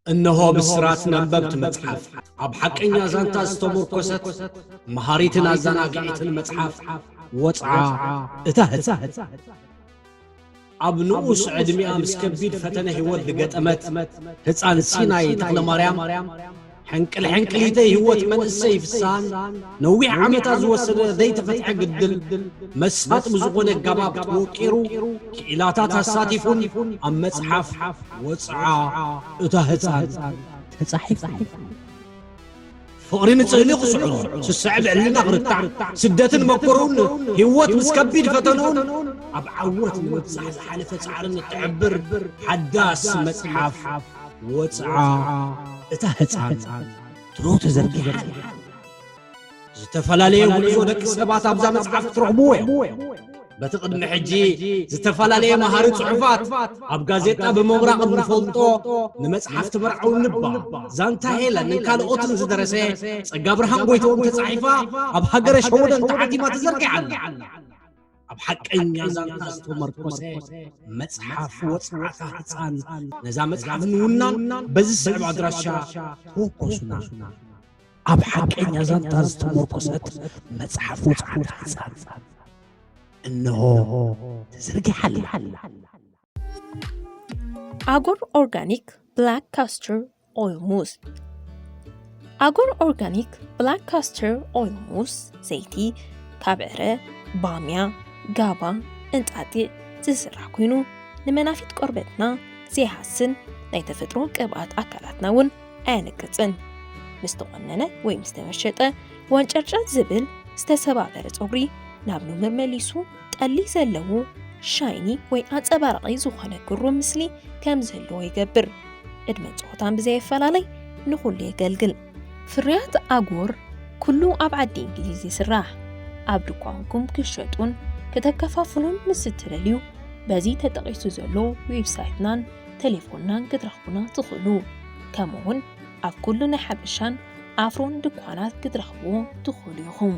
እነሆ ብስራት ነንበብቲ መጽሓፍ፣ ኣብ ሓቀኛ ዛንታ ዝተሞርኮሰት መሃሪትን ኣዘናጊዒትን መጽሓፍ ወጽዓ እታ ህጻን። ኣብ ንኡስ ዕድሚኣ ምስ ከቢድ ፈተነ ህይወት ዝገጠመት ህጻን ሲናይ ተኽለማርያም፣ ሕንቅል ሕንቅሊተይ ህይወት መንእሰይ ፍስሃን ነዊሕ ዓመታት ዝወሰደ ዘይተፈትሐ ግድል መሳጢ ብዝኾነ ኣገባብ ተወቂሩ፣ ክኢላታት ኣሳቲፉን ኣብ መጽሓፍ ወጽዓ እታ ህጻን ተጻሒፉ። ፍቕሪ ንጽህሊ ክስዕሮ፣ ስስዐ ብዕልና ክርታዕ፣ ስደትን መከርኡን ህይወት ምስ ከቢድ ፈተንኡን ኣብ ዓወት ንምብጻሕ ዝሓለፈ ጻዕርን እትሕብር ሓዳስ መጽሓፍ ወጽዓ እታ ህጻን ትሮ ተዘርጊሓ ኣላ። ዝተፈላለየ ጉዕዞ ደቂ ሰባት ኣብዛ መጽሓፍ ክትረኽብዎ እዮም። በቲ ቅድሚ ሕጂ ዝተፈላለየ መሃሪ ጽሑፋት ኣብ ጋዜጣ ብምቕራቕ እንፈልጦ ንመጽሓፍቲ መርዓዊ ንባ፣ ዛንታ ሄለን ንካልኦትን ዝደረሰ ጸጋብርሃን ጎይትኦም ተጻሒፋ ኣብ ሃገረ ሸወደን ተዓቲማ ተዘርጊሓ ኣላ። ኣብ ሓቀኛ ዛንታ ዝተመርኮሰ መጽሓፍ ወጽዓታ ህጻን። ነዛ መጽሓፍ ንምውናን በዚ ዝስዕብ ኣድራሻ ተወከሱና። ኣብ ሓቀኛ ዛንታ ዝተመርኮሰት መጽሓፍ ወጽዓታ ህጻን እንሆ ተዘርጊሓ ኣላ። ኣጎር ኦርጋኒክ ብላክ ካስተር ኦይል ሙስ። ኣጎር ኦርጋኒክ ብላክ ካስተር ኦይል ሙስ ዘይቲ ካብ ዕረ፣ ባምያ፣ ጋባ፣ እንጣጢዕ ዝስራሕ ኮይኑ፣ ንመናፊት ቆርበትና ዘይሃስን ናይ ተፈጥሮ ቅብኣት ኣካላትና እውን ኣየንቅጽን። ምስ ተቖነነ ወይ ምስ ተመሸጠ ወንጨርጨር ዝብል ዝተሰባበረ ጸጉሪ ናብ ኑመር መሊሱ ጠሊ ዘለዎ ሻይኒ ወይ ኣንጸባራቒ ዝኾነ ግሩም ምስሊ ከም ዝህልዎ ይገብር። ዕድመን ጾታን ብዘየፈላለይ ንኹሉ የገልግል። ፍርያት ኣጎር ኩሉ ኣብ ዓዲ እንግሊዝ ይስራሕ። ኣብ ድኳንኩም ክሸጡን ከተከፋፍሉን ምስ እትደልዩ በዚ ተጠቒሱ ዘሎ ዌብሳይትናን ቴሌፎንናን ክትረኽቡና ትኽእሉ። ከምኡውን ኣብ ኩሉ ናይ ሓበሻን ኣፍሮን ድኳናት ክትረኽብዎ ትኽእሉ ኢኹም።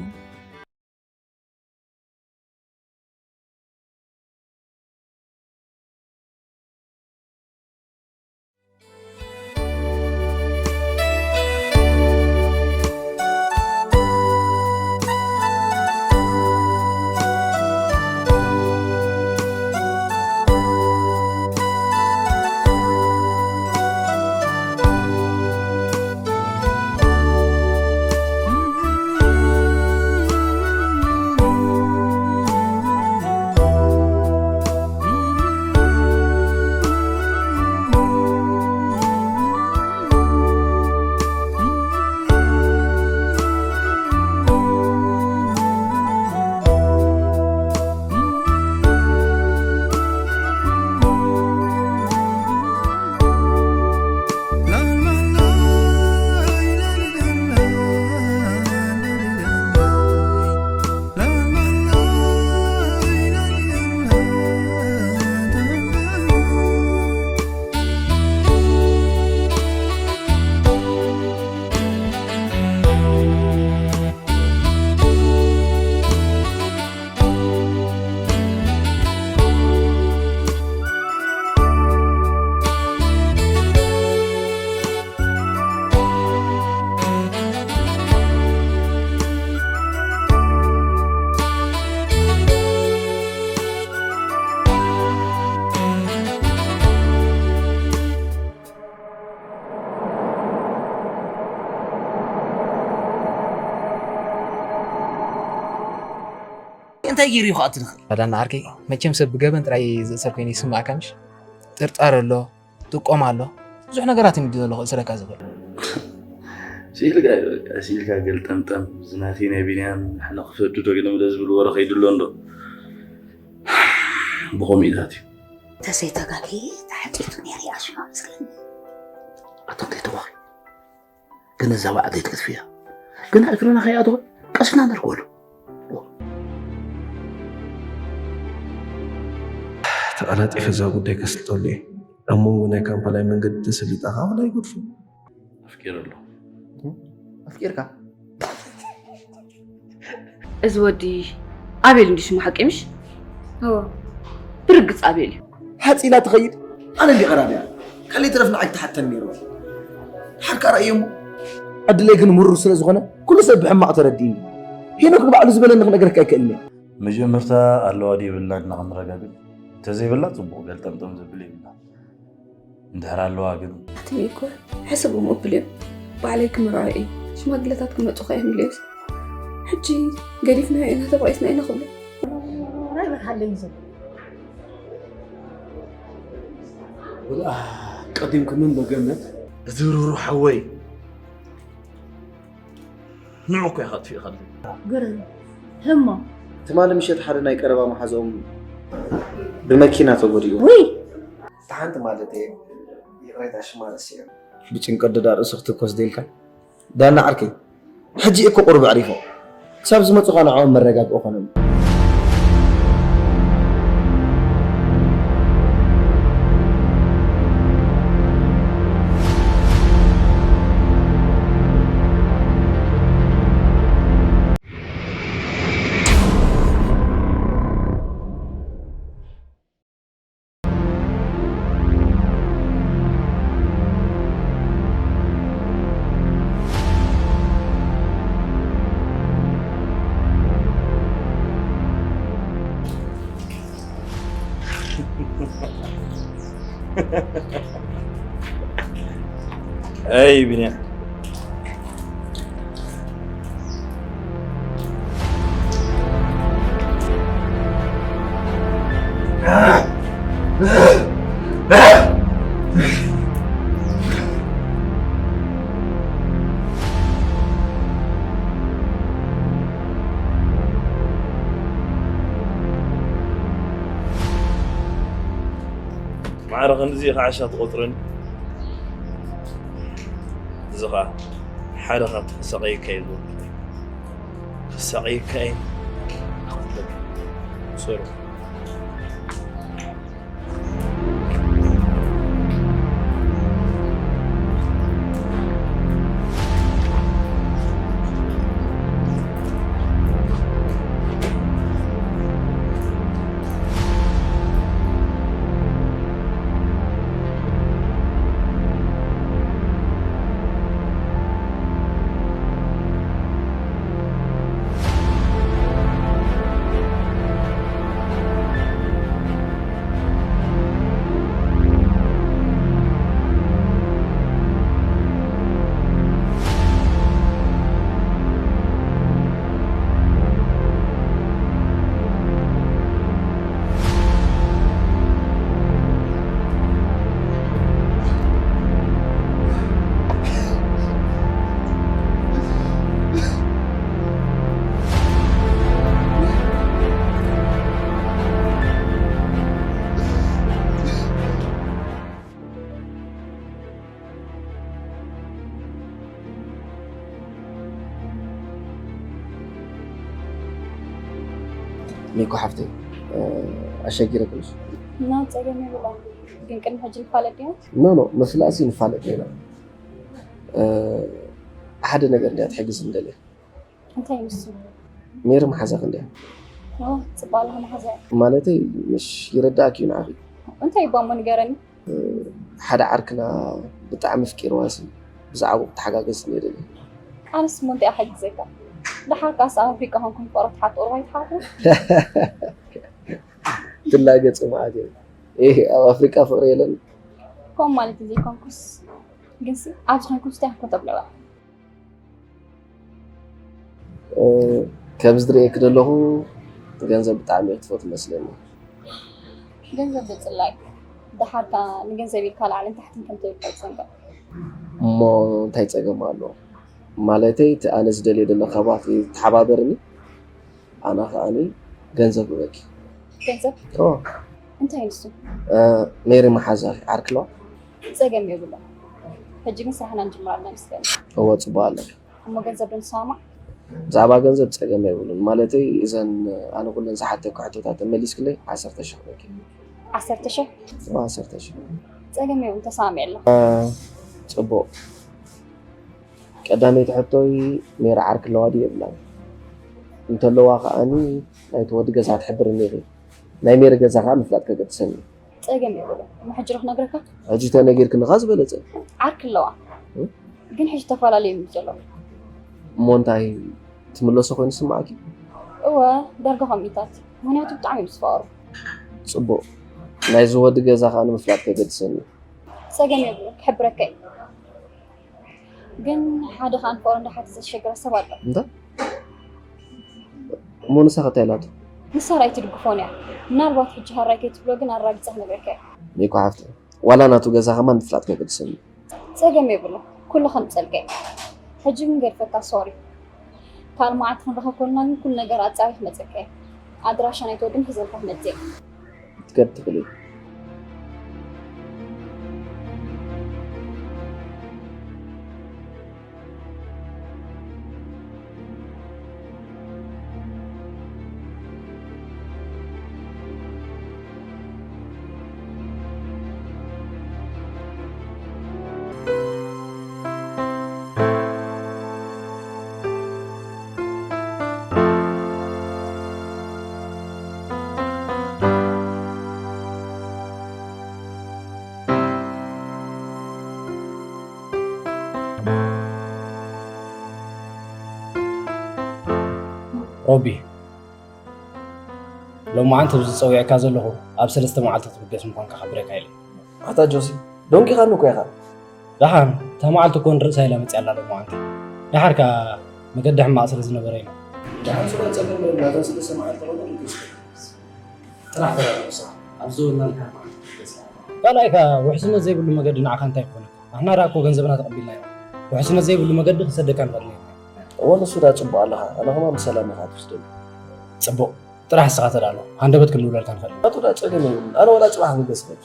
እንታይ ገይሩ እዩ ክኣቱ ዝኽእል? ኣዳና ዓርከይ፣ መቸም ሰብ ብገበን ጥራይ ዝእሰር ኮይኑ ይስምዓካ ምሽ? ጥርጣረ ኣሎ፣ ጥቆማ ኣሎ፣ ብዙሕ ነገራት እዩ ዘሎ ክእስረካ ዝኽእል። ስኢልካ እዩ በቃ፣ ስኢልካ ገልጠምጠም። እዚ ናተይ ናይ ቢንያም ንሕና ክሰዱ ዶ ገለ መለ ዝብል ወረ ከይዱ ኣሎ እንዶ። ብኸምኡ እዩ ዛትዩ። ተዘይተጋግየ ተሓጢቱ ነይሩ ይኣሽማ መስለኒ። ኣቶ እንተይተዋኺ ግን እዛ በዓል ዘይትገድፍያ። ግን እግርና ከይኣተወ ቀስና ነርክበሉ። ተቐላጢፈ እዛ ጉዳይ ከስልጠሉ እየ። ኣብ መንጎ ናይ ካምፓላይ መንገዲ ተሰሊጣ ከዓ ወላ ይገድፉ። ኣፍቂረ ኣለኹ። ኣፍቂርካ? እዚ ወዲ ኣቤል እንዲ ሽሙ ሓቂ ምሽ? እዎ። ብርግጽ ኣቤል እዩ። ሓጺላ ትኸይድ? ኣነ እንዲ ቀራብያ። ካልእ ይትረፍ ንዓይ ክትሓተኒ ነይርዋ። ድሓር ከኣ ርኣዮ እሞ። ዕድለይ ግን ምሩር ስለ ዝኾነ፣ ኩሉ ሰብ ብሕማቕ ተረዲእኒ። ሄኖክ ንባዕሉ ዝበለኒ ክነግረካ ኣይክእልን እየ። መጀመርታ ኣለዋ ድዩ የብላን ኢልና ክንረጋግጽ፣ እንተዘይብላ ጽቡቕ ገልጠምጠም ዘብል የብላን። እንድሕር ኣለዋ ግን። ኣቲ ሚኮ፣ ሕስብ እሞ ብል እዮም። ባዕለይ ክምርዖ እየ። ሽማግለታት ክመጹ ከ እዮም ኢለዮስ። ሕጂ ገዲፍናዮ ኢና፣ ተባኢስና ኢና ክብሉ። ናይ በርሃለይ እዩ ዘሎ። ወላ ቀዲምኩምን በገነት። እዚ ሩሩ ሓወይ። ንዑ እኮ ኢኻ ኣጥፊእኻለይ። ግርም። ህሞ። ትማሊ ምሸት ሓደ ናይ ቀረባ መሓዝኦም ብመኪና ተጎዲኡ። ውይ! እታ ሓንቲ ማለት እየ። ይቕሬታ ሽማ ረሲዐ። ብጭንቀት ድዳ ርእሱ ክትኮስ ደልካ? ዳና ዓርከይ፣ ሕጂ እኮ ቁሩብ ኣዕሪፎ። ክሳብ ዝመጹ ኸኣ ንዕኦም መረጋግኢ ኾኖም። ኣይ ቢንያም። ማዕረ ክንድዚ ኢኻ ዓሻ ትቖጽረኒ? እዚ ኸኣ ሓደ ካብቲ ክሳቐየካ እየ ዝበልኩ። ክሳቐየካ እየ። ሶሪ። ሚኮ ሓፍተይ፣ ኣሸጊረክንስ? እና ጸገም የብላን። ግን ቅድሚ ሕጂ ንፋለጥ ዲና? ኖ፣ ኖ፣ ምፍላጥሲ ንፋለጥ ኢና። ሓደ ነገር እንድያ ትሕግዝ እንደልየ። እንታይ እዩ ንሱ? ሜሪ መሓዛኺ እንድያ። ኦ፣ ጽባሕ ኣለኻ መሓዛይ። ማለተይ፣ ምሽ ይርዳእኪ እዩ ንዓኺ። እንታይ እባ እሞ ንገረኒ። ሓደ ዓርክና ብጣዕሚ ኣፍቂርዋሲ ብዛዕባኡ ክትሓጋገዝኒ እየ ደልየ። ኣነስ እሞ እንታይ እየ ክሕግዘካ? ደሓር ከኣስ ኣብ ኣፍሪቃ ኮንኩም ፍቕሪ ትሓቱ ቁሩብ ኣይትሓቱ? ትላገጺ መዓት እየ። ኤህ፣ ኣብ ኣፍሪቃ ፍቕሪ የለን። ከምኡ ማለት እዩ ዘይኮንኩስ፣ ግንሲ ኣብዚ ኮንኩስ እንታይ ኮን ተብለዋ? እ፣ ከምዚ ዝርእየኪ ዘለኹ ገንዘብ ብጣዕሚ ክትፈትዊ መስለኒ። ገንዘብ ብጽላይ። ደሓር ከኣ ንገንዘብ ኢልካ ላዕልን ታሕትን ከም ትብል ኣይትዘንግዕ። እሞ እንታይ ጸገም ኣለዎ? ማለተይ፣ እቲ ኣነ ዝደልዮ ዘለኹ ካብኺ ተሓባበርኒ፣ ኣነ ከኣኒ ገንዘብ እበኪ። ገንዘብ? ኦ። እንታይ ንሱ? እ፣ ሜሪ መሓዛኺ ዓርኪ ኣለዋ? ጸገም የብሉን። ሕጂ ግን ስራሕና ንጅምር ኣለና መስለኒ። እወ፣ ጽቡቕ ኣለኪ። እሞ ገንዘብ ዶ ንሰማማዕ? ብዛዕባ ገንዘብ ጸገም የብሉን። ማለተይ፣ እዘን ኣነ ኩለን ዝሓተኪ ሕቶታት ተመሊስክለይ፣ ዓሰርተ ሽሕ ክበኪ። ዓሰርተ ሽሕ? እወ፣ ዓሰርተ ሽሕ። ጸገም የብሉን፣ ተሰማሚዐ ኣለኹ። እ፣ ጽቡቕ። ቀዳመይቲ ሕቶይ፣ ሜሪ ዓርኪ ኣለዋ ድዩ የብላን? እንተለዋ ከኣኒ፣ ናይቲ ወዲ ገዛ ክትሕብርኒ ኢኺ። ናይ ሜሪ ገዛ ከኣ ምፍላጥ ከገድሰኒ። ጸገም የብሉን። እሞ ሕጂ ዶ ክነግረካ? ሕጂ ተነጊርክኒ ከኣ ዝበለጸ። ዓርኪ ኣለዋ። እ? ግን ሕጂ ተፈላለዩ እዩ ዘሎ። እሞ እንታይ ትምለሶ ኮይኑ ስማዓኪ? እወ፣ ዳርጋ ከምኢታት፣ ምክንያቱ ብጣዕሚ ምስ ፈቐሩ። ጽቡቕ፣ ናይዚ ወዲ ገዛ ከዓ ንምፍላጥ ከገድሰኒ እዩ። ጸገም የብሉ፣ ክሕብረካ እዩ። ግን ሓደ ከዓ ንፍቕሩ እንዳሓተ ዘሸገረ ሰብ ኣሎ። እንታይ እሞ ንሳ ከታይ ኢላቶ? ንሳ ራእይ ትድግፎን እያ። ምናልባት ሕጂ ሃራይ ከይትብሎ ግን ኣራጊጻ ክነግረካ እየ። ሜኮ ሓፍተይ፣ ዋላ ናቱ ገዛ ከማን ምፍላጥ ከገድሰኒ እዩ። ጸገም የብሉ፣ ኩሉ ከምጸልካ እየ። ሕጂ ግን ገድፈካ፣ ሶሪ። ካልእ መዓልቲ ክንረኸብ ኮልና ግን ኩሉ ነገር ኣጻሪ ክመጸካ እየ። ኣድራሻ ናይቲ ወዲ ሒዘልካ ክመጽእ እየ። ክትከድ ትኽእል እዩ። ሮቢ፣ ሎማዓንቲ ኣብዚ ጸዊዐካ ዘለኹ ኣብ ሰለስተ መዓልቲ ትብገስ ምዃንካ ክሕብረካ ኢለ። ኣታ ጆሲ፣ ደንጊኻኒ እኮ ኢኻ። ደሓን፣ እታ መዓልቲ እኮ ንርእሳ ኢላ መጺኣ ኣላ ሎማዓንቲ። ደሓር ከኣ መገዲ ሕማቕ ስለ ዝነበረ ኢና። ደሓን ስለ ጸገም ናታ ስለ ሰማዓልቲ ኾነ ንግስ ጥራሕ ተራርሳ ኣብ ዝወናልካ መዓልቲ ትብገስ። ካልኣይ ከኣ ውሕስነት ዘይብሉ መገዲ ንዓኻ እንታይ ክኾነካ? ንሕና ደኣ እኮ ገንዘብና ተቐቢልና ኢና። ውሕስነት ዘይብሉ መገዲ ክንሰደካ ንኽእል ኢና። እወ ንሱ ደኣ ጽቡቕ ኣለኻ። ኣነ ኸማን ብሰላም ኢኻ ትወስደሉ። ጽቡቕ። ጥራሕ ንስኻ ተዳሎ። ሃንደበት ክንድውለልካ ንኽእል። ናቱ ደኣ ጸገም የብሉን። ኣነ ወላ ጽባሕ ክብገስ እኽእል።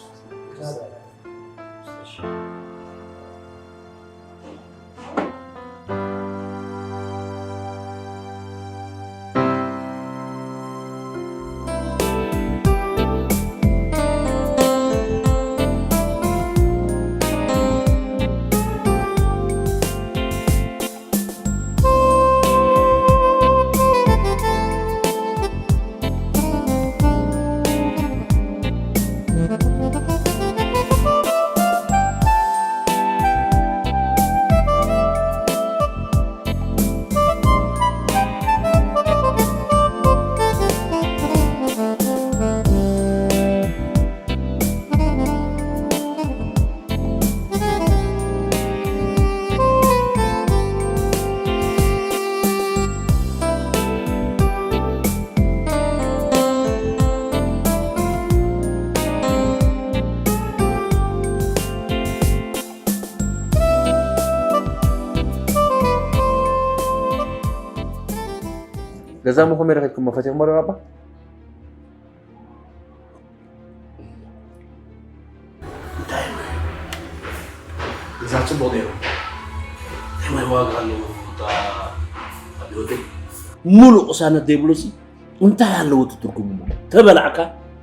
ገዛሞ ከመይ ረኺብኩሞ? ፈቲኹሞ ዶ ባባ? እንታይ ማይ? ገዛ ጽቡቕ ነይሩ። እንታይ ማይ ዋጋ ኣለዎ? እታ ኣብ ህይወተይ ሙሉእ ቅሳነት ዘይብሉሲ እንታይ ኣለዎ እቲ ትርጉሙ? ተበላዕካ፣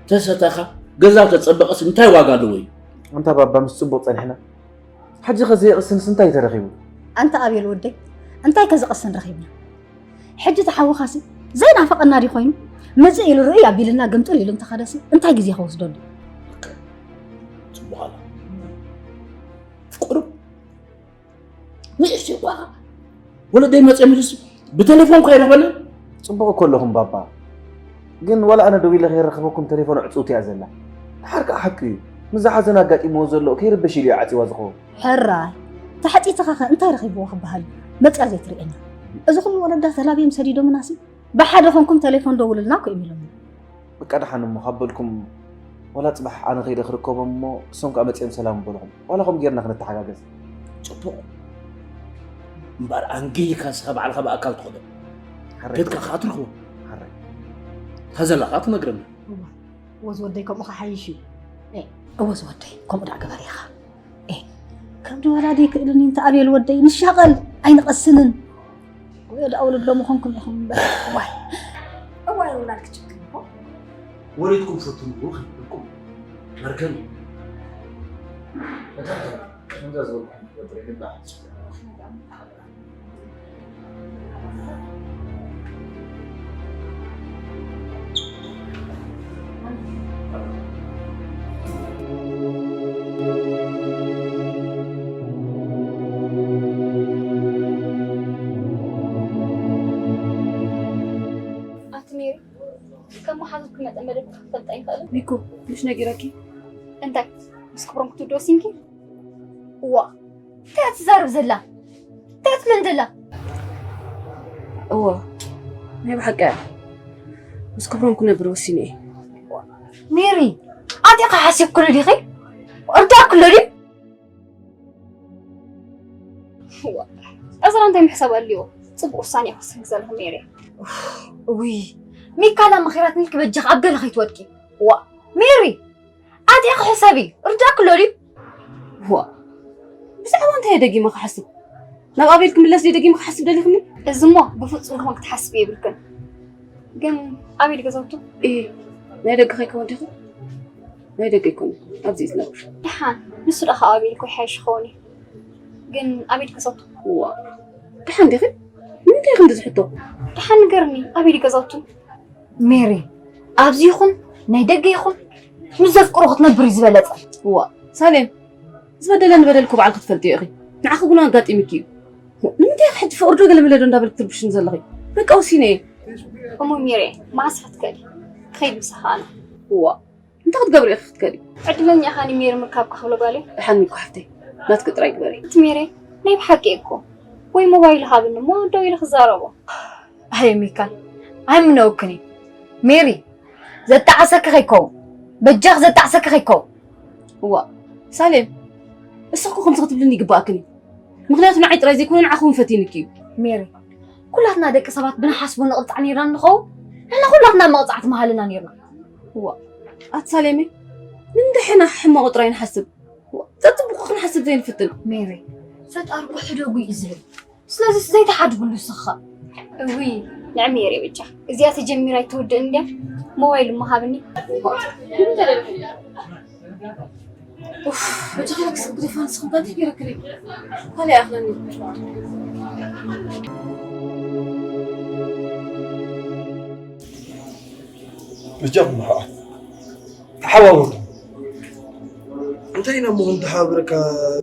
ተሰተኻ፣ ገዛ ተጸበቐስ እንታይ ዋጋ ኣለዎ እዩ? ኣንታ ባባ ምስ ጽቡቕ ጸኒሕና፣ ሕጂ ከ ዘየቕስንስ እንታይ ተረኺቡ? ኣንታ ኣቤል ወደይ፣ እንታይ ከ ዝቕስን ረኺብና? ሕጂ እቲ ሓውኻሲ ዘይናፈቐና ድዩ ኮይኑ? ምጽእ ኢሉ ርእይ ኣቢልና ግምጥል ኢሉ እንተኸደሲ እንታይ ግዜ ክወስደሉ? ጽቡቕ ኣላ። ቁሩብ ንእሽተይ እኳ ወለደይ መጽኦም ኢሉስ ብቴሌፎን እኳ ይረኽበና። ጽቡቕ እኮ ኣለኹም ባባ፣ ግን ዋላ ኣነ ደዊለ ከይረኽበኩም ቴሌፎን ዕጽውቲ እያ ዘላ። ድሓር ከኣ ሓቂ እዩ፣ ምስዛ ሓዘን ኣጋጢምዎ ዘሎ ከይርበሽ ኢሉ እዩ ዓጽይዋ ዝኸውን። ሕራይ፣ ተሓጺጽኻኸ እንታይ ረኺብዎ ክበሃል እዩ? መጽያ ዘይትርእየና። እዚ ኩሉ ወለዳ ተላብዮም ሰዲዶምናሲ ብሓደ ኮንኩም ቴሌፎን ደውልልና እኮ እዮም ኢሎምና። በቃ ደሓን እሞ ካብ በልኩም ዋላ ጽባሕ ኣነ ከይደ ክርከቦም እሞ እሶም ከኣ መጺኦም ሰላም በልኹም። ዋላ ከምኡ ጌርና ክንተሓጋገዝ። ጽቡቕ እምበኣር ኣንጊህካ ንስኻ ባዕልኻ ብኣካል ትኸዶ። ሓራይ። ከድካ ከኣ ትረኽቦ። ሓራይ። እታ ዘለኻ ትነግረኒ። እዋ፣ እወ ዝወደይ ከምኡ ክሓይሽ እዩ። ኤ፣ እወ ዝወደይ ከምኡ ደኣ ግበር ኢኻ። ኤ፣ ከብዲ ወላዲ ይክእልኒ እንተ ኣቤል ወደይ ንሻቐል ኣይንቐስንን። ወይ ደኣ ወለዶ ምኾንኩም ኢኹም እምበር። እዋይ። እዋይ ውላድ ክጭክን እኮ። ወሪድኩም ፈትንዎ ከይብልኩም መርገም እዩ። ከምዛ ዝበልኩም ክትገብር ይግባእ። ከም መሓዙትኪ መጠን መደብኪ ክፈልጥ ኣይኽእልን። ሚኩ፣ ምሽ ነጊረኪ? እንታይ? ምስ ክብሮም ክትውዲ ወሲንኪ? እዋ፣ እንታይ እያ ትዛረብ ዘላ? እንታይ እያ ትብለን ዘላ? እዋ፣ ናይ ብሓቂ እያ። ምስ ክብሮም ክነብር ወሲነ እየ። ሜሪ፣ ኣጢኻ ሓሲብክሉ ዲኺ? እርዳእክሎ ድዩ? እዋ፣ እዝራ እንታይ ምሕሳብ ኣልዎ? ጽቡቕ ውሳኔ እያ ክወስን ዘለኹ ሜሪ። ውይ፣ ሚካላ መኺራትኒ ክበጃኽ ኣብ ገለ ከይትወድቂ። ዋ፣ ሜሪ፣ ኣጢኺ ሕሰቢ፣ እርዳእክሎ ድዩ? ዋ፣ ብዛዕባ እንታይ እየ ደጊመ ክሓስብ? ናብ ኣቤል ክምለስ ድዩ ደጊመ ክሓስብ ደሊኽኒ? እዚ እሞ ብፍጹም ክኾን ክትሓስቢ የብልክን። ግን ኣቤል ገዛውቱ? እይ፣ ናይ ደቂ ከይከውን ዲኹ? ናይ ደቂ ኣይኮነን፣ ኣብዚ እዩ ዝነብር። ደሓን፣ ንሱ ደኣ ካብ ኣቤል እኮ ይሓይሽ ክኸውን እዩ። ግን ኣቤል ገዛውቱ? ዋ፣ ደሓን ዲኺ? ንምንታይ ኢኺ እንደዚ ሕቶ? ደሓን ንገርኒ፣ ኣቤል ገዛውቱ? ሜሪ፣ ኣብዚ ይኹን ናይ ደገ ይኹን ምስ ዘፍቅሮ ክትነብር እዩ ዝበለጸ። ዋ፣ ሳሌም፣ ዝበደለኒ በደል እኮ ባዕልኪ ትፈልጥዮ ኢኺ። ንዓኺ እውን ኣጋጢሙኪ እዩ። ንምንታይ ኢኺ ሕጂ ፍቕሪ ዶ ገለ መለ ዶ እንዳበልኪ ትርብሽኒ ዘለኺ? በቃ ወሲነ እየ። እሞ ሜሪ፣ መዓስ ኢኺ ትከዲ? ክኸይድ ምሳኺ ኣነ። ዋ፣ እንታይ ክትገብሪ ኢኺ ክትከዲ? ዕድለኛ ኢኻ ንሜሪ ምርካብካ ክብሎ ጓለይ። ደሓን ሚኮ ሓፍተይ፣ ናትኪ ጥራይ ግበሪ። እቲ ሜሪ፣ ናይ ብሓቂ እኮ። ወይ ሞባይሉ ሃብኒ እሞ ደው ኢለ ክዛረቦ። ኣይ ሚካል፣ ኣይምነውክን እዩ። ሜሪ፣ ዘጣዓሰኪ ከይከውን፣ በጃኽ ዘጣዓሰኪ ከይከውን። እዋ፣ ሳሌም፣ እሱ እኮ ከምዚ ክትብልኒ ይግባኣክን እዩ። ምኽንያቱ ንዓይ ጥራይ ዘይኮነ ንዓኺ እውን ፈቲንኪ እዩ። ሜሪ፣ ኩላትና ደቂ ሰባት ብንሓስቦ ንቕጻዕ ነይርና ንኸውን፣ ንሕና ኩላትና መቕጻዕቲ ምሃልና ነይርና። እዋ፣ ኣቲ ሳሌመይ፣ ንምንታይ ሕና ሕማቑ ጥራይ ንሓስብ? እዋ፣ ዘጽብቑ ክንሓስብ ዘይንፍትን? ሜሪ፣ ፈጣሪ እኮ ሕደጉ እዩ ዝብል። ስለዚስ ዘይትሓድግሉ ንስኻ? እውይ፣ ንዕሚ የሬ በጃ። እዚኣ ተጀሚራ ኣይትውድእን እንድያ። ሞባይል እሞ ሃብኒ። ኡፍ፣ በጃኻ ክስብ ግደፋ ንስኽን ከንት ገይረክሪ። ካልእ ይኣኽለኒ። በጃኹም ንሕዋ ተሓባበሩ። እንታይ ኢና እሞ ክንተሓባበረካ?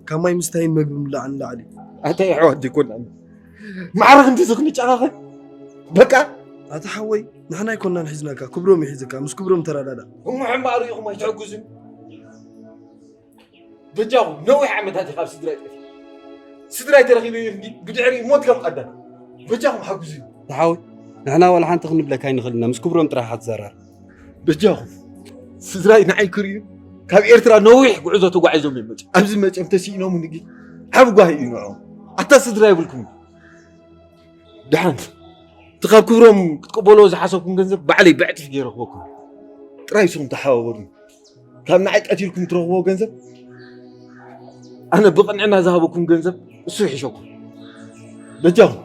ካብ ማይ ምስታይን መግቢ ምብላዕን ንላዕሊ። ኣታ የሕዋት ዲኮና ማዕረ ክንድዚ ክንጨኻኸን? በቃ። ኣታ ሓወይ፣ ንሕና ኣይኮናን ሒዝናካ፣ ክብሮም እዩ ሒዝካ። ምስ ክብሮም ተረዳዳ። እሞ ሕማቕ ርኢኹም ኣይትሕግዙን? በጃኹም፣ ነዊሕ ዓመታት እዩ ካብ ስድራይ ጠፊኤ። ስድራይ ተረኺበ እዩ እንዲ ብድሕሪ ሞት ከም ቀዳም። በጃኹም ሓግዙ። ኣታ ሓወይ፣ ንሕና ዋላ ሓንቲ ክንብለካ ኣይንኽእልን ኢና፣ ምስ ክብሮም ጥራሕ ኢኻ ትዘራረብ። በጃኹም፣ ስድራይ ንዓይ ክርእዩ ካብ ኤርትራ ነዊሕ ጉዕዞ ተጓዒዞም እዮም መጽኦም። ኣብዚ መጽኦም ተስኢኖም እንዲ ሓብጓህ እዩ ንዕኦም። ኣታ ስድራ የብልኩም። ደሓን፣ እቲ ካብ ክብሮም ክትቅበልዎ ዝሓሰብኩም ገንዘብ ባዕለይ ብዕጽፊ ገይረ ክበኩም። ጥራይ ንስኹም ተሓባበሩኒ። ካብ ንዓይ ቀቲልኩም ትረኽብዎ ገንዘብ፣ ኣነ ብቕንዕና ዝሃበኩም ገንዘብ እሱ ይሕሸኩም። በጃኹም፣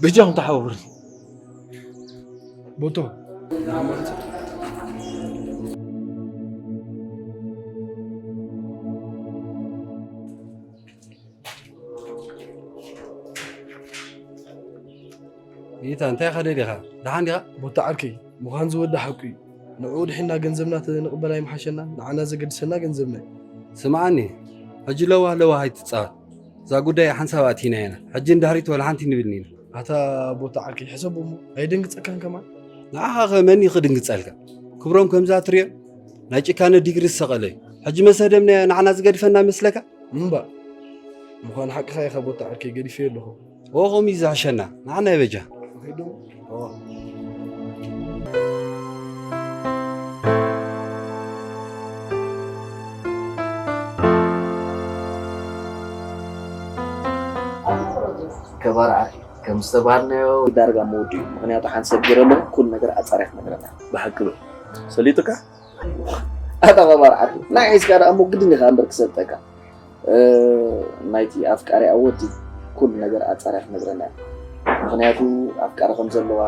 በጃኹም ተሓባበሩኒ። ቦቶ። ጌታ፣ እንታይ ኢኻ ደሊኻ? ደሓን ዲኻ? ቦታ ዓርከይ፣ ምዃን ዝወዲ ሓቁ እዩ። ንዕኡ ድሒና ገንዘብና ተንቕበል ኣይምሓሸና? ንዓና ዘገድሰና ገንዘብና እዩ። ስምዓኒ፣ ሕጂ ለዋህ ለዋህ ኣይትጻወት። እዛ ጉዳይ ሓንሳብ ኣእቲናያ ኢና። ሕጂ ንድሕሪት ወላ ሓንቲ ንብልን ኢና። ኣታ ቦታ ዓርከይ፣ ሕሰቦ እሞ፣ ኣይደንግጸካን ከማን? ንዓኻ ከ መን እዩ ክድንግጸልካ? ክብሮም ከምዛ ትሪኦ ናይ ጭካነ ዲግሪ ዝሰቐለ እዩ። ሕጂ መሰ ደምና ንዓና ዝገድፈና መስለካ? እምባ፣ ምዃን ሓቅኻ ኢኻ ቦታ ዓርከይ፣ ገዲፈዮ ኣለኹ። ኦ፣ ከምኡ እዩ ዝሕሸና። ንዓና ይበጃ። ንኺድ ዶ? ኦ። ከባር ዓርከይ፣ ከም ዝተባሃልናዮ ዳርጋ መወዲኡ። ምኽንያቱ ሓንሳብ ገይረ ኣለኹ፣ ኩሉ ነገር ኣጻርያ ክነግረና። ብሓቂ ዶ? ሰሊጡካ? ኣታ ከባር ዓርከይ፣ ንዓይ ሒዝካ ደኣ እሞ ግድን ኢኻ እምበር ክሰልጠካ። እ፣ ናይቲ ኣፍቃሪኣ ወዲ ኩሉ ነገር ኣጻርያ ክነግረና እያ። ምኽንያቱ ኣፍቃሪ ከም ዘለዋ፣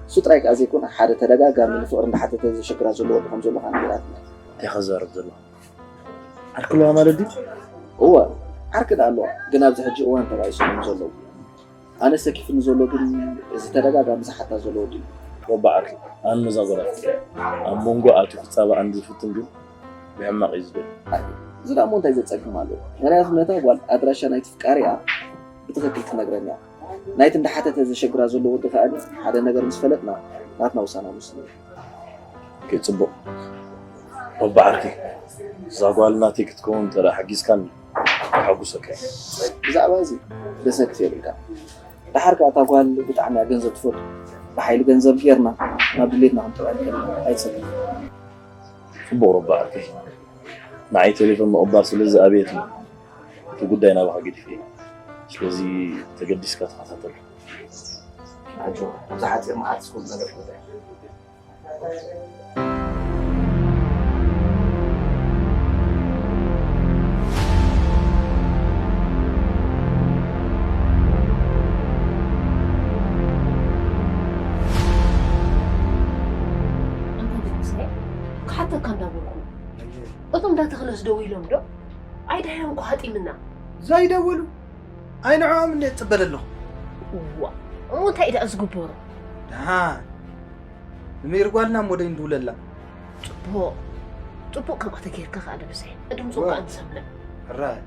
እሱ ጥራይ ከኣ ዘይኮነ፣ ሓደ ተደጋጋሚ ንፍቕሪ እንዳሓተተ ዘሸግራ ዘሎ ወዲ ከም ዘሎ ከኣ ነጊራትና እያ። እንታይ ኢኻ ትዛረብ ዘለኻ? ዓርኪ ኣለዋ ማለት ድዩ? እወ፣ ዓርኪ ደኣ ኣለዋ፣ ግን ኣብዚ ሕጂ እዋን ተባኢሶም እዮም ዘለዉ። ኣነ ሰኪፍኒ ዘሎ ግን እዚ ተደጋጋሚ ዝሓታ ዘሎ ወዲ እዩ። ወባ ዓርኪ፣ ኣነ ነዛ ጓል ኣፍቅረያ። ኣብ መንጎ ኣትዩ ክጻባኣኒ ዝፍትን ግን ብሕማቕ እዩ ዝደሊ። እዚ ደኣ እሞ እንታይ ዘጸግም ኣለዎ? ምኽንያቱ ነታ ጓል ኣድራሻ ናይቲ ፍቃሪኣ ብትኽክል ክትነግረኒ እያ። ናይቲ እንዳሓተተ ዘሸግራ ዘሎ ወዲ ከኣ ሓደ ነገር ምስ ፈለጥና ናትና ውሳነ ንውስን። ኦኬ፣ ጽቡቕ። ረቢ ዓርከይ፣ እዛ ጓል ናተይ ክትከውን እንተ ደኣ ሓጊዝካኒ፣ ከሐጉሰካ እየ። ብዛዕባ እዚ ደሰክት የብልካ። ደሓር ከኣ እታ ጓል ብጣዕሚ እያ ገንዘብ ትፈቱ። ብሓይሊ ገንዘብ ጌርና ናብ ድሌትና ክንጥውዕ ንኽእል ኢና። ኣይትሰክፍ። ጽቡቕ ረቢ ዓርከይ። ንዓይ ቴሌፎን ምቕባል ስለ ዝኣበየትኒ፣ እቲ ጉዳይ ናባኻ ገዲፈዮ። ስለዚ ተገዲስካ ተኸታተሎ። ኣጆ፣ ኣብዚ ሓጺር መዓልቲ ዝኹሉ ነገር ክወዳእ። ኣንታ ገዲሰ ክሓተካ እንዳበልኩ፣ እቶም እንዳተኽለስ ደው ኢሎም ዶ? ኣይድሕሮም እኮ ሃጢምና። ዘይደወሉ? ኣይ ንዕኦም እንደ እጽበ ዘለኹ። እዋ፣ እሞ እንታይ ደኣ ዝግበሩ? ደሓን ንመይር ጓልና እሞ ደይ ንድውለላ። ጽቡቕ፣ ጽቡቕ ከምኣ ተጌርካ ከኣ ደብሰ። ድምፁ እዋ። ከኣ ንሰምዕ። ሕራይ።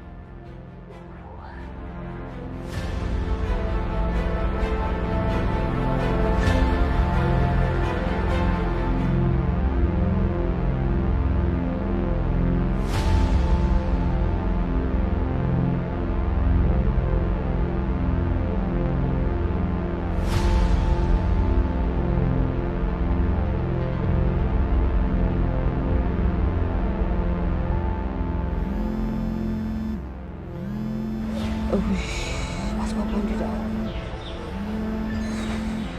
እውይ፣ ኣስባባ እንዲ ደኣ።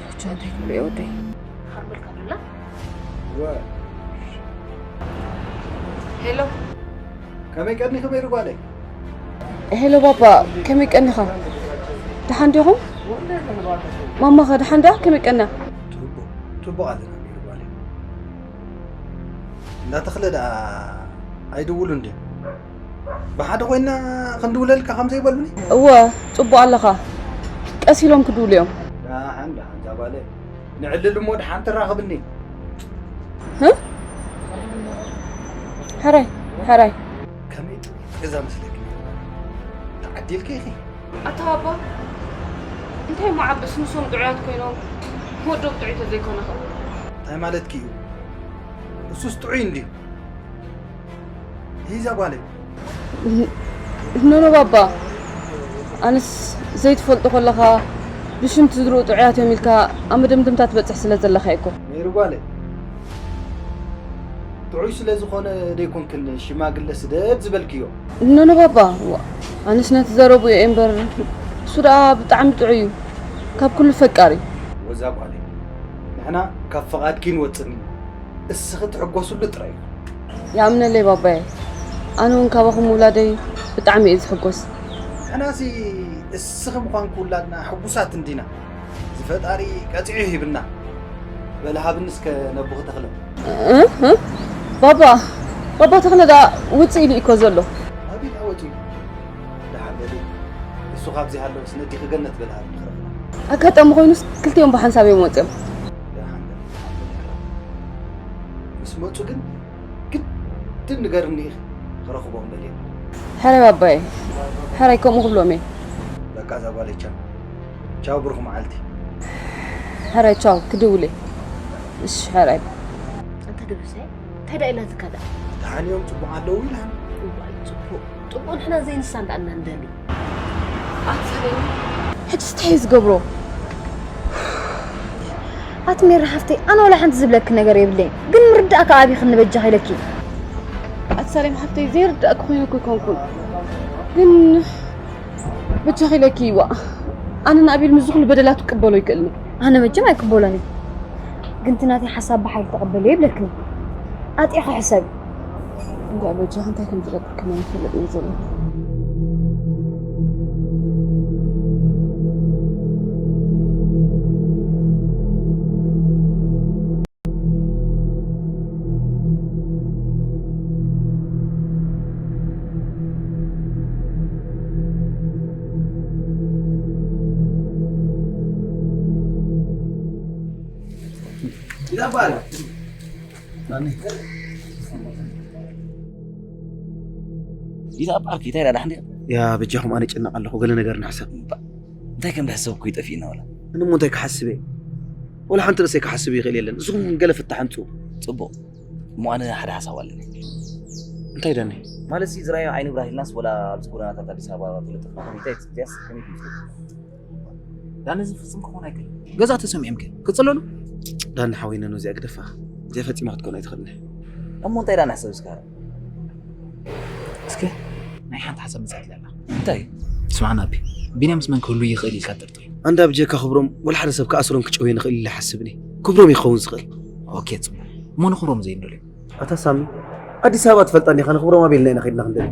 ብቻ እንታይ ክብሎ እየ ወደይ? ሃርመልካ ብላ? ወ- ሄሎ። ከመይ ቀኒኺ መይሩ ጓለይ? ሄሎ ባባ፣ ከመይ ቀኒኻ? ደሓን ዲኹም? ማማኸ ደሓን ደኣ? ከመይ ቀና? ጽቡቕ፣ ጽቡቕ ኣለና መይሩ ጓለይ። እንዳ ተኽለ ደኣ ኣይድውሉን ድዮም? ብሓደ ኮይና ክንድውለልካ ከም ዘይበሉኒ? እወ፣ ጽቡቕ ኣለኻ። ቀስ ኢሎም ክድውሉ እዮም። ደሓን፣ ደሓን፣ እዛ ጓለይ። ንዕልል እሞ ደሓን ትራኸብኒ። ህም? ሕራይ፣ ሕራይ። ከመይ ጥዑይ ገዛ መስለኪ? ተዓዲልኪ ኢኺ። ኣታ ባባ፣ እንታይ እሞ ዓብስ ንሶም ጥዑያት ኮይኖም ወዶም ጥዑይ ተዘይኮነ ኸ? እንታይ ማለትኪ እዩ? እሱስ ጥዑይ እንድዩ። ሂዛ ጓለይ። ኖኖ ባባ፣ ኣነስ ዘይትፈልጦ ከለኻ ብሽም ትዝርኡ ጥዑያት እዮም ኢልካ ኣብ መደምደምታ ትበጽሕ ስለ ዘለኻ እኮ። ነይሩ ጓለይ። ጥዑይ ስለ ዝኾነ ደይኮንክን ሽማግለ ስደድ ዝበልክዮ። ኖኖ ባባ፣ ዋ፣ ኣነስ ነቲ ዘረቡ እየ እምበር፣ እሱ ደኣ ብጣዕሚ ጥዑይ እዩ። ካብ ኩሉ ፈቃር እዩ። ወዛ ጓለይ፣ ንሕና ካብ ፈቓድኪ ንወጽእ ኢና። እስኺ ትሕጎስሉ ጥራይ እዩ። ይኣምነለይ ባባየ፣ ኣነ እውን ካባኹም ምውላደይ ብጣዕሚ እየ ዝሕጎስ። ንሕናሲ እስኺ ምዃንኪ ውላድና ሕጉሳት እንዲና። እዚ ፈጣሪ ቀጺዑ ሂብና። በል ሃብኒ እስከ ነቦኺ ተኽለ። እ? እ? ባባ፣ ባባ ተኽለ ደኣ ውጽእ ኢሉ እኮ ዘሎ። ኣበይ ደኣ ወጺኡ? ደሓን በሊ። እሱ ካብዚ ሃለወስ ነዲኺ ገነት በል ሃብኒ ክረኽባ። ኣጋጣሚ ኮይኑስ ክልቲኦም ብሓንሳብ እዮም ወጺኦም። ደሓን በሊ፣ ደሓን በሊ። ምስ መጹ ግን ግድን ንገርኒ ኢኺ፣ ክረኽቦም በሊ። ሕራይ ባባየ፣ ሕራይ ከምኡ ክብሎም እየ። በቃ እዛ ጓለይ ቻው። ቻው ብሩኽ መዓልቲ። ሕራይ ቻው፣ ክድውል እየ። እሺ ሕራይ። ኣንታ ደብሰ፣ እንታይ ደኣ ኢላትካ ደኣ? ደሓን እዮም፣ ጽቡቕ ኣለዉ ኢላኒ። እዋይ፣ ጽቡቕ። ጽቡቕ ንሕና ዘይንሳን ደኣ እና ንደሊ። ኣቲ ሰለሚ። ሕጂ እንታይ እዩ ዝገብሮ? ኣቲ ሜሪ ሓፍተይ፣ ኣነ ዋላ ሓንቲ ዝብለኪ ነገር የብለይን፣ ግን ምርዳእ ከኣ ኣቢኺ ንበጃኺ ኢለኪ። ኣቲ ሳሌም ሓፍተይ፣ ዘይርዳእኪ ኮይነ እኮ ኣይኮንኩን፣ ግን በጃኺ ኢለኪ እዋ። ኣነ ንኣቤል ምስዚ ኩሉ በደላቱ ክቅበሎ ይክእልኒ። ኣነ መቸም ኣይቅበሎን እየ፣ ግን እቲ ናተይ ሓሳብ ብሓይሊ ተቐበልዮ ይብለክኒ። ኣጢዕኺ ሕሰቢ። እንዳ በጃኺ እንታይ ከም ዝገብር ከማን ይፈልጥ እየ ዘሎ። ኢዛ በዓልኪ እንታይ ደኣ ደሓን ዲኻ? ያ በጃኹም ኣነ ጨነቕ ኣለኹ፣ ገለ ነገር ንሕሰብ። እባ እንታይ ከም ዝሕሰብ እኮ ይጠፊእና ወላ። እነ እሞ እንታይ ክሓስብ እየ? ወላ ሓንቲ ርእሰይ ክሓስብ ይኽእል የለን። ንስኹም ገለ ፍታሕ ኣምጽኡ። ጽቡቕ። እሞ ኣነ ሓደ ሓሳብ ኣለኒ። እንታይ ደኒ? ማለት ሲ ዝረኣዮ ዓይኒ ብራሂልናስ ወላ ኣብዚ ጎደናታት ኣዲስ ኣበባ ተለጠፍና ኮሚታይ ጽብያስ ከመይ ትመስል? ዳኒ፣ እዚ ፍጹም ክኾን ኣይክእል። ገዛ ተሰሚዖም ከ ክጽለሉ? ዳኒ ሓወይና፣ ነዚኣ ግደፋ። እዚኣ ፈጺማ ክትኮን ኣይትኽእልን። እሞ እንታይ ዳኒ ሕሰብ እስካ? እስከ ናይ ሓንቲ ሓሳብ መጻት ኣለና። እንታይ? ስማዕና፣ ቢ-፣ ቢንያም ምስ መን ክህሉ ይኽእል ኢልካ ትጥርጥር? ኣንዳ ብጀካ ክብሮም ወላ ሓደ ሰብ ክኣስሮም ክጨውዮ ንኽእል ኢለ ሓስብኒ። ክብሮም ይኸውን ዝኽእል። ኦኬ፣ ጽቡቕ። እሞ ንኽብሮም ዘይንደልዮ? ኣታ ሳሚ፣ ኣዲስ ኣበባ ትፈልጣ እንዲኻ፣ ንኽብሮም ኣበይ ኢልና ኢና ከይድና ክንደሊ?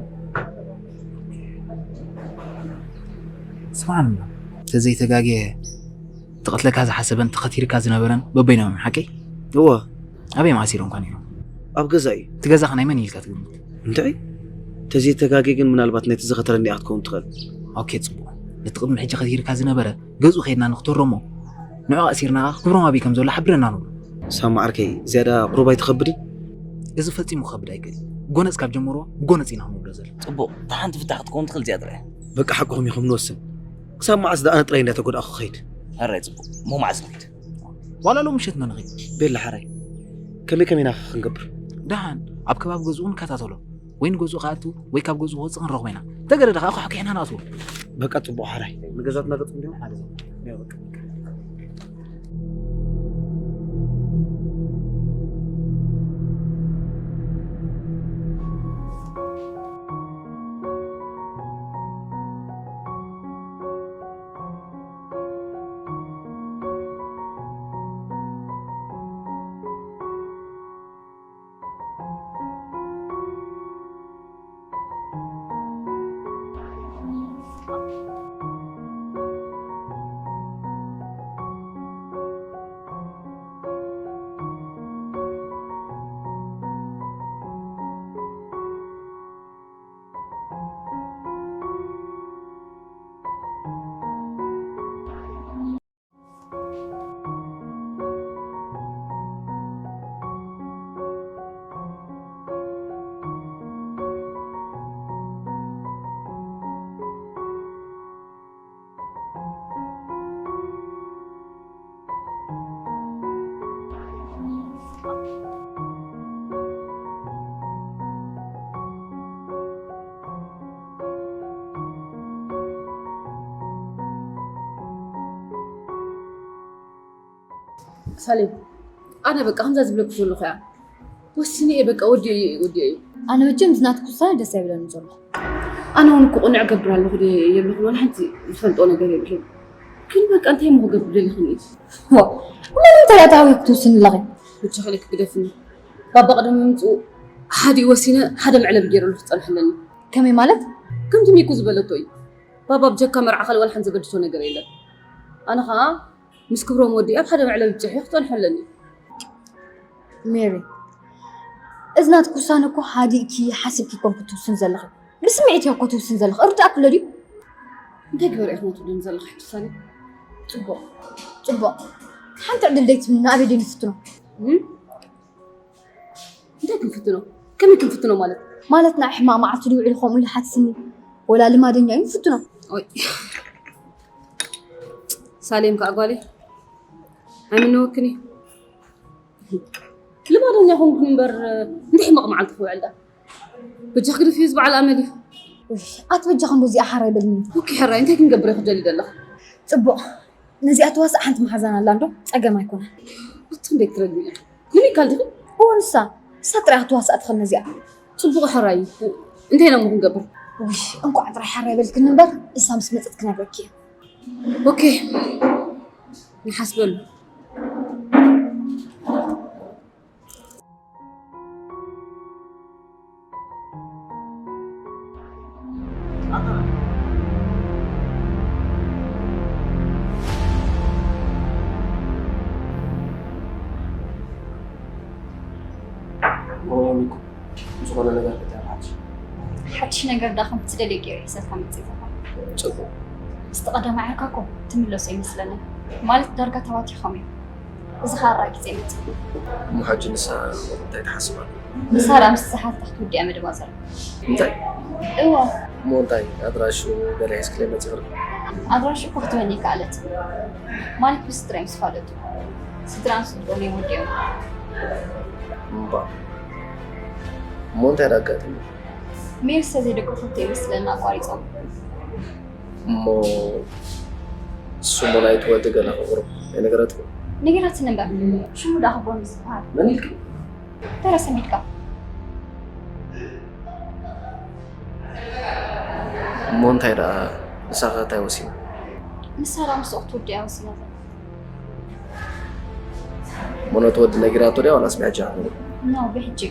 ስማዕና፣ ተዘይተጋግየ ትቐትለካ ዝሓሰበን ተኸቲልካ ዝነበረን በበይኖም እዮም፣ ሓቀይ? እወ። ኣበይ መዓስ ኢሎም ኳን እዮም? ኣብ ገዛ እዩ። እቲ ገዛኸ ናይ መን ኢልካ ትግምት? እንታይ? ተዘይተጋግየ ግን ምናልባት ነቲ ዝኸተለኒ እያ ክትከውን ትኽእል። ኦኬ፣ ጽቡቕ። ነቲ ቅድሚ ሕጂ ከቲልካ ዝነበረ ገዝኡ ከይድና ንክተረሞ፣ ንዑ ኣእሲርና ክብሮም ኣበይ ከም ዘሎ ሓብረና ንብሎ። ሳሚ ዓርከይ፣ ዝያዳ ቁሩብ ኣይትኸብድን? እዚ ፈጺሙ ክኸብድ ኣይክእል። ጎነጽ ካብ ጀመርዎ፣ ጎነጽ ኢና ክንብሎ ዘለና። ጽቡቕ፣ እታ ሓንቲ ፍታሕ ክትከውን ትኽእል እዚኣ ጥራይ። በቃ ሓቅኹም ኢኹም ንወስን። ክሳብ መዓስ ደኣ ኣነ ጥራይ እንዳተጎዳእኩ ክኸይድ? ሕራይ ጽቡቕ፣ እሞ መዓስ ንኺድ? ዋላ ሎም ምሸት መን ንኺድ? ቤላ ሓራይ፣ ከመይ ከመይ ኢና ክንገብር? ደሓን፣ ኣብ ከባቢ ገዝኡ ንከታተሎ። ወይ ንገዝኡ ክኣቱ ወይ ካብ ገዝኡ ክወጽእ ክንረኽቦ ኢና። እንተገደደ ከኣ ኳሕኲሕና ንኣትዎ። በቃ ጽቡቕ ሓራይ። ንገዛትና ገጽ እንዲሆን ሓደ ዘ-፣ ያው በቃ። ሳሌም፣ ኣነ በቃ ከምዛ ዝብለኩ ዘለኹ እያ። ወሲነ እየ በቃ፣ ወዲኦ እየ፣ ወዲኦ እየ። ኣነ መቸም ዝናትኩ ውሳነ ደስ ኣይብለኒ ዘሎ። ኣነ እውን እኮ ቅኑዕ እገብር ኣለኹ ድየ የብልኹን፣ ወላ ሓንቲ ዝፈልጦ ነገር የብለይን። ግን በቃ እንታይ እሞ ክገብር ደሊኽኒ? ዋ፣ እሞ ንምንታይ ደኣ ተሃዊኺ ክትውስኒ ኣለኺ? ብቻ ክልክ ግደፍኒ። ባባ ቅድሚ ምምፅኡ ሓዲኡ ወሲነ ሓደ መዕለቢ ገይረሉ ክፀንሕ ኣለኒ። ከመይ ማለት? ከምቲ ሚኩ ዝበለቶ እዩ። ባባ ብጀካ መርዓ ካልእ ዋላ ሓንቲ ዘገድሶ ነገር የለን። ኣነ ኸዓ ምስ ክብሮም ወዲ ኣብ ሓደ መዕለቢ ብፅሑ ክፀንሑ ኣለኒ። ሜሪ፣ እዚ ናትኪ ውሳነ እኮ ሃዲእኪ ሓሲብኪ ኮን ክትውስን ዘለኺ። ብስምዒት እያ እኮ ትውስን ዘለኺ። እርዳእኪ ኣሎ ድዩ? እንታይ ግበር ኢኺ ትብልኒ ዘለኺ ሕጂ ሳሌም? ፅቡቕ፣ ፅቡቕ። ሓንቲ ዕድል ደይትብኒ፣ ንኣበይ ደይ ንፍትኖ? እም? እንታይ ክንፍትኖ? ከመይ ክንፍትኖ ማለት? ማለት ንዓይ ሕማቕ መዓልቲ ድዩ ውዒሉ ከምኡ ኢሉ ሓቲትኒ? ወላ ልማደኛ እዩ ንፍትኖ። ኦይ። ሳሌም ከኣ ጓለይ፣ ኣይምነወክን እዩ። ልማደኛ ኮንኩ እምበር፣ እንታይ ሕማቕ መዓልቲ ክውዕል ደኣ? በጃ ክድፍ እዩ ዝበዓል ኣመል እዩ። ውይ፣ ኣቲ በጃ ክንዶ እዚኣ ሓራይ በልኒ። ኦኬ፣ ሕራይ፣ እንታይ ክንገብር ኢኺ ትደሊ ዘለኺ? ጽቡቕ። ነዚኣ ትዋሳእ ሓንቲ መሓዛን ኣላ እንዶ፣ ጸገም ኣይኮነን። ኣቲ ክንደይ ክትረግሚ ኢኺ? ክሊኒካል ዲኺ? እወ፣ ንሳ። ንሳ ጥራይ ክትዋሳእ ትኽእል ነዚኣ። ጽቡቕ፣ ሕራይ። እንታይ ኢና እሞ ክንገብር? ውይ፣ እንቋዕ ጥራይ ሕራይ በልክኒ እምበር፣ ንሳ ምስ መጸት ክነግረኪ እየ። ኦኬ፣ ንሓስበሉ። ሞኒኮ፣ ዝኾነ ነገር ክትብል ሓድሽ? ሓድሽ ነገር ደኣ ከም ትደልዮ ገይረ ሒዘልካ መጺእ ዘለኹ። ጽቡቕ። ምስቲ ቀዳማይ ዓርካ እኮ ትምለሶ ይመስለኒ። ማለት ዳርጋ ተባቲኾም እዮም። እዚ ኸኣ ኣራጊጸ ይመጽእ። እሞ ሕጂ ንሳ እንታይ ትሓስብ ኣላ? ንሳ ደኣ ምስቲ ዝሓተታ ክትውድኣ መደባ ዘላ። እንታይ? እወ። እሞ እንታይ ኣድራሹ ገለ ሒዝክለይ መጺእኺ? ኣድራሹ እኮ ክትበኒ ይከኣለት። ማለት ብስድራ እዮም ዝፋለጡ። ስድራን ስድርኡን እዮም ወዲኦም። እምባ፣ እሞ እንታይ ደኣ ኣጋጢሙ? ሜሪ ስለዘይደገፈቶ ይመስለኒ ኣቋሪጾም። እሞ ስሙ ናይቲ ወዲ ገለ ክቕርብ ኣይነገረትኩም? ነጊራትኒ እምበር ሽሙ ደኣ ክቦ ምስ ዝበሃል መን ኢልኪ? ተረሰሚትካ እሞ እንታይ ደኣ ንሳ ኸ እንታይ ወሲና? ንሳ ደኣ ምስኡ ክትውድእ እያ ወሲና ዘላ። እሞ ነቲ ወዲ ነጊራቶ ድያ ዋላስ ብሕጂ? ኖ ብሕጂ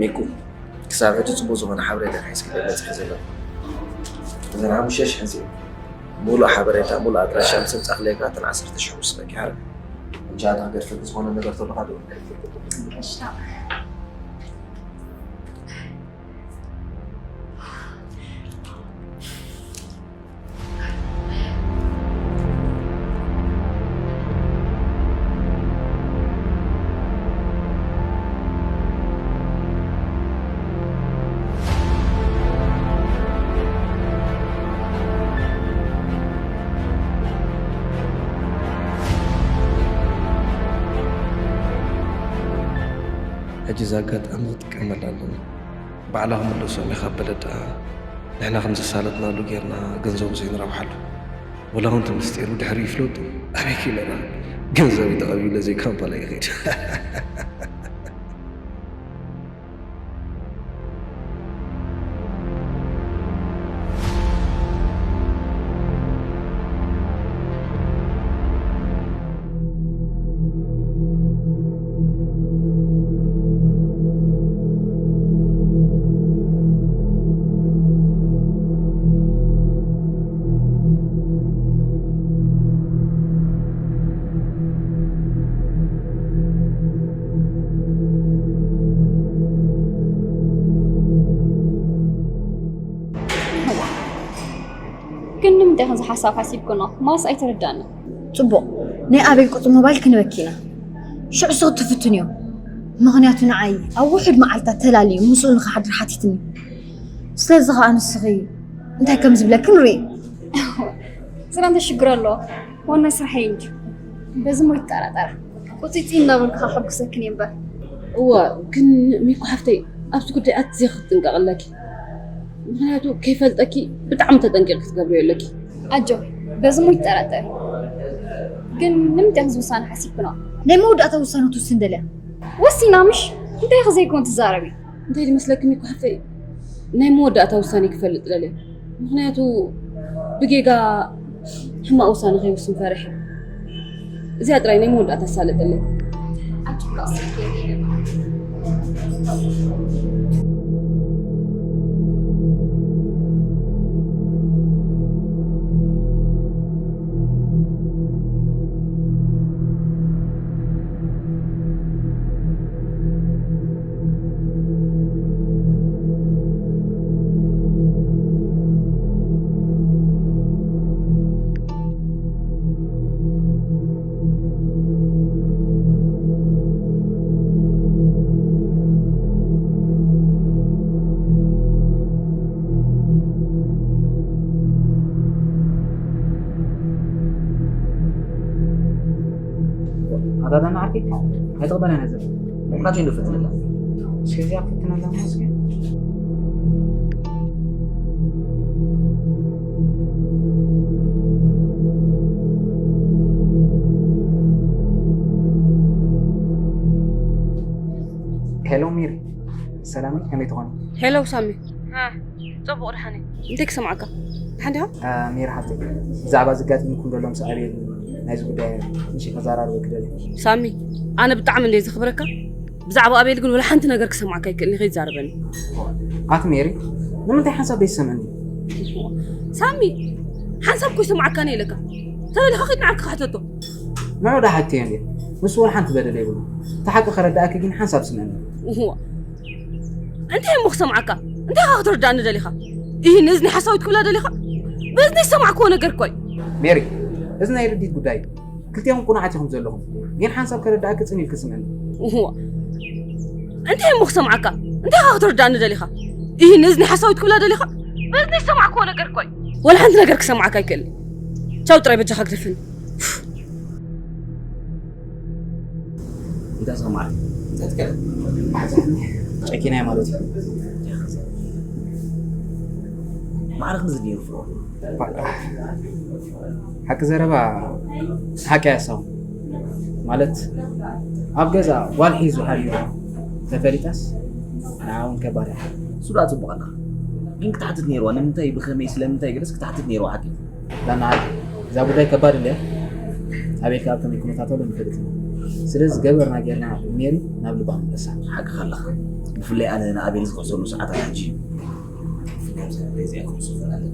ሚኩ ክሳብ ሕጂ ጽቡቕ ዝኾነ ሓበሬታ ሒዝክለይ መጺኺ ዘለኺ። እዘን ሓሙሽተ ሽሕ እዚአን ሙሉእ ሓበሬታ፣ ሙሉእ ኣድራሻ ምስ ኣምጻእክለይ ከኣ እተን ዓሰርተ ሽሕ ውስነኪ። ሓረ ሕጂ ኣነ ክገድፈኪ ዝኾነ ነገር ተሎ ካድኡ። ሕጂ እዛ ኣጋጣሚ ክጥቀመላ ኣለኒ። ባዕላ ክምለሶም ኢኻ በለ ደኣ ንሕና ከም ዘሳለጥናሉ ጌርና ገንዘቡ ዘይንረብሓሉ። ወላ እውን እቲ ምስጢሩ ድሕሪኡ ይፍለጡ። ኣበይ ከይመራ ገንዘብ ተቐቢለ ዘይ ካምፓላ ይኸይድ። ግን ንምንታይ ከምዚ ሓሳብ ሓሲብክኖ ማስ ኣይተረዳእኒ። ጽቡቕ፣ ናይ ኣቤል ቁጽሪ ሞባይል ክንበኪ ኢና። ሽዑ ስኽ ትፍትን እዮም። ምኽንያቱ ንዓይ ኣብ ውሑድ መዓልታት ተላልዩ ምስኡ ንኽሓድር ሓቲትኒ። ስለዚ ኸኣ ንስኺ እንታይ ከም ዝብለኪ ንርኢ። ስራ እንታይ ሽግር ኣለዎ? ዋና ስርሐይ እንጂ። በዚ ሞ ይጠራጠራ። ቁጺጺ እናበልኩ ከሐጉሰክን እየ እምበር። እዋ ግን ሚኩ ሓፍተይ ኣብዚ ጉዳይ ኣዝየ ክትጥንቀቂ ኣለኪ። ምኽንያቱ ከይፈልጠኪ ብጣዕሚ ተጠንቂቂ ክትገብርዮ ኣለኪ። ኣጆ በዚ ሞ ይጠራጠር። ግን ንምንታይ ከምዚ ውሳነ ሓሲብክኖ? ናይ መወዳእታ ውሳነ ትውስን ደልያ። ወሲና ምሽ እንታይ ከ ዘይኮን ትዛረቢ? እንታይ ዝመስለኪ ሚኩ ሓፍተይ ናይ መወዳእታ ውሳኔ ክፈልጥ ደልየ። ምኽንያቱ ብጌጋ ሕማቕ ውሳነ ከይውስን ፈሪሐ። እዚኣ ጥራይ ናይ መወዳእታ ሳለጠለይ። ኣታ ዳና ዓርከይ ኣይትቕበላ ነዘ ምቕናት እንዶ ፈትነላ እስከዚኣ ፈትነላ እስከ ሄሎ ሚሪ ሰላም ከመይ ትኾኒ? ሄሎ ሳሚ። እ፣ ጽቡቕ ደሓን እየ። እንታይ ክሰምዓካ? ደሓን ዲኻ? እ፣ ሜሪ ሓፍተይ፣ ብዛዕባ ዘጋጥምኩም ዘሎ ምስ ኣቤል ናይዚ ጉዳይ ትንሽ ከዘራርበኪ ደልየ። ሳሚ፣ ኣነ ብጣዕሚ እንድየ ዘኽብረካ። ብዛዕባ ኣቤል ግን ወላ ሓንቲ ነገር ክሰምዓካ ኣይክእልን፣ ከይትዛረበኒ። ኣቲ ሜሪ፣ ንምንታይ ሓንሳብ ዘይትሰምዕኒ? ሳሚ፣ ሓንሳብ እኮ ይሰምዓካኒ ኢለካ። ተደሊኻ ኸይድ ንዓርክኻ ሕተቶ። ንዑ ደሓን እየ እንድየ። ንሱ ወላ ሓንቲ በደል የብሉን። እቲ ሓቂ ከረድኣኪ ግን ሓንሳብ ስምዕኒ። እዋ። እንታይ እሞ ክሰምዓካ? እንታይ ኢኻ ክትርዳእኒ ደሊኻ? ኢሂ፣ ንእዝኒ ሓሳዊት ክብላ ደሊኻ? ብእዝኒ ዝሰማዕክዎ ነገር እኮ እዩ። ሜሪ፣ እዚ ናይ ርዲት ጉዳይ እዩ። ክልቴኹም ቅኑዓት ኢኹም ዘለኹም። ግን ሓንሳብ ከረድኣኪ ጽን ኢልኪ ስምዕኒ። እዋ። እንታይ እሞ ክሰምዓካ? እንታይ ኢኻ ክትርዳእኒ ደሊኻ? ኢሂ፣ ንእዝኒ ሓሳዊት ክብላ ደሊኻ? ብእዝኒ ዝሰማዕክዎ ነገር እኮ እዩ። ወላ ሓንቲ ነገር ክሰምዓካ ኣይክእልን። ቻው ጥራይ በጃኻ ግደፈኒ። እንታይ ሰማዕ? እንታይ ትከለ? ጨኪናይ ማለት እዩ። ማዕረ ክንዚ ነይሩ ፍሮ። ሓቂ ዘረባ ሓቂ ያሳው ማለት ኣብ ገዛ ጓል ሒዙ ሓልዩ ተፈሊጣስ ንዓውን ከባድ እያ። ሱዳ ጽቡቕ ኣለኻ። ግን ክትሓትት ነይርዋ። ንምንታይ፣ ብኸመይ፣ ስለምንታይ ገለስ ክትሓትት ነይርዋ ሓቂ። ዳና እዛ ጉዳይ ከባድ እንድያ። ኣቤልካ ኣብ ከመይ ኩነታት ኣሎ ንፈልጥ ኢና። ስለዚ ገበርና ጌርና ሜሪ ናብ ልባ ምለሳ። ሓቅኻ ኣለኻ። ብፍላይ ኣነ ንኣቤል ዝኽሕሰሉ ሰዓታት ሕጂ እዩ። ብፍላይ ኣብ ሰዓት እዚኣ ክሕሱ ይኽእል ኣለኒ።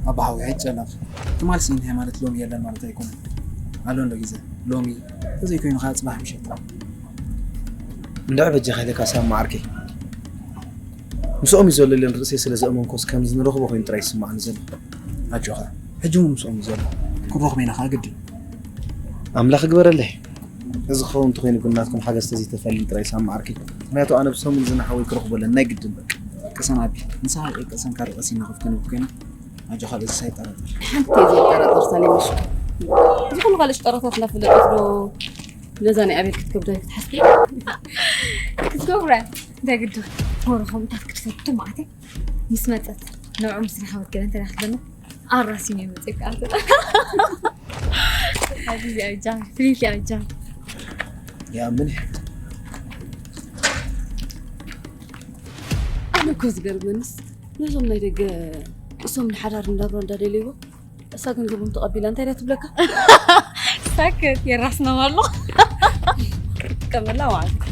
ኣባሓዊ ኣይጨነቕ። ትማል ሲንታይ ማለት ሎሚ የለን ማለት ኣይኮነን። ኣሎ እንዶ ግዜ ሎሚ ተዘይኮይኑ ከዓ ፅባሕ ምሸት። እንድዒ በጃኻ ኢለካ ሳማ ዓርከይ። ምስኦም እዩ ዘሎ ኢለን ርእሰይ ስለ ዘእመንኮስ ከምዚ ንረኽቦ ኮይኑ ጥራይ ይስማዓኒ ዘሎ። ኣጆኻ ሕጂ እውን ምስኦም እዩ ዘሎ። ክንረኽቦ ኢና ከዓ ግድን። ኣምላኽ ይግበረለይ። እዚ ክኸውን እንተኾይኑ ግን ናትኩም ሓገዝ ተዘይተፈልኒ ጥራይ ሳማ ዓርከይ። ምክንያቱ ኣነ ብሰሙን እዚ ንሓወይ ክረኽቦ ኣለኒ ናይ ግድን በቃ። ቅሰን ኣቢ ንስኻ ቀሰን ካልእ ቀሲና ከፍተንኩ ኮይና ኣጆኻ በዚ ሳይጠራጠር። ሓንቲ እየ ዘይጠራጠር ሳሌም ምሽ። እዚ ኩሉ ካልእ ሽጠራታት እናፈለጠት ዶ ነዛ ናይ ኣቤል ክትገብራ ክትሓስቢ? ክትገብራ እንታይ ግድን? ወረ ከምኡታት ክትፈቱ ማዕተ ምስ መጸት ንዕኡ ምስ ረኸበት ገለ እንታይ ክትብለና? ኣራሲን እዩ መጺኡ ከኣ። ሓቢቢ ኣጃ፣ ፍሊፊ ኣጃ። ይኣምን። ኣነ እኮ ዝገርመንስ ነዞም ናይ ደገ እሶም ንሓዳር እንዳብራ እንዳደለይዎ እሳ ገንዘቦም ተቐቢላ እንታይ ዳ ትብለካ? ሳክት የራስኖም ኣሎ። ከመላ ማለት